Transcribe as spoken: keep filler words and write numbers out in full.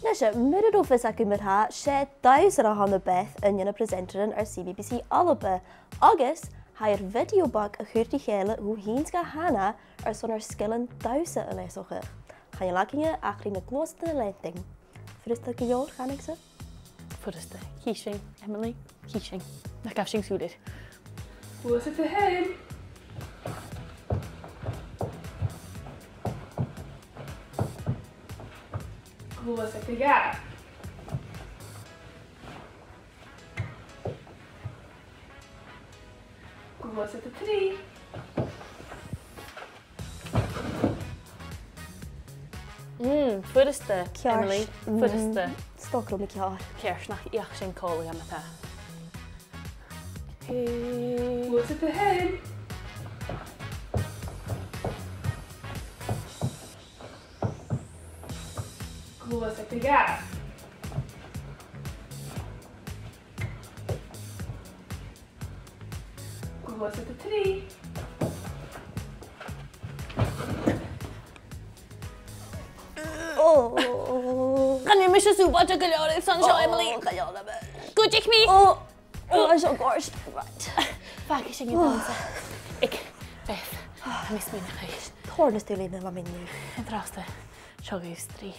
Nise, mura robh fios agaibh mar-thà, 's e Dannsa a th' ann am Beth, aon de na presenteran air C B B C Alba, agus tha i air video beag a chur ri chèile bho Sìne 's Hannah airson ar sgilean dannsa a leasachadh. Chan eil againne ach ri na gluasadan a leantainn. Furasta gu leòr, chanainn-sa? Furasta. Chì sinn, Emily. Chì sinn. Na gabh sinn sùil air. Gluasad a h-aon. Gluasad a dhà. Gluasad a trì. Mm, furasta, Ceart. Emily, furasta. Mm, 's dòcha gu bheil mi ceàrr. Ceart, nach fheuch sinn còmhla an-dràsta. Gluasad a h-aon. Gluasad a dhà. Gluasad a trì. Oh. Chan eil mise sùbailte gu leòr airson seo, Emily. Oh, chan eil mi. Gu deich mi. Oh, oh, I'm so gosh. Right. Fàgaidh sinn an dannsa. Aig Beth. Tha mi a' smaoineachadh. Tòrr nas dùbhlanaiche na bha mi an-dè. An-dràsta. Seo agaibh strì.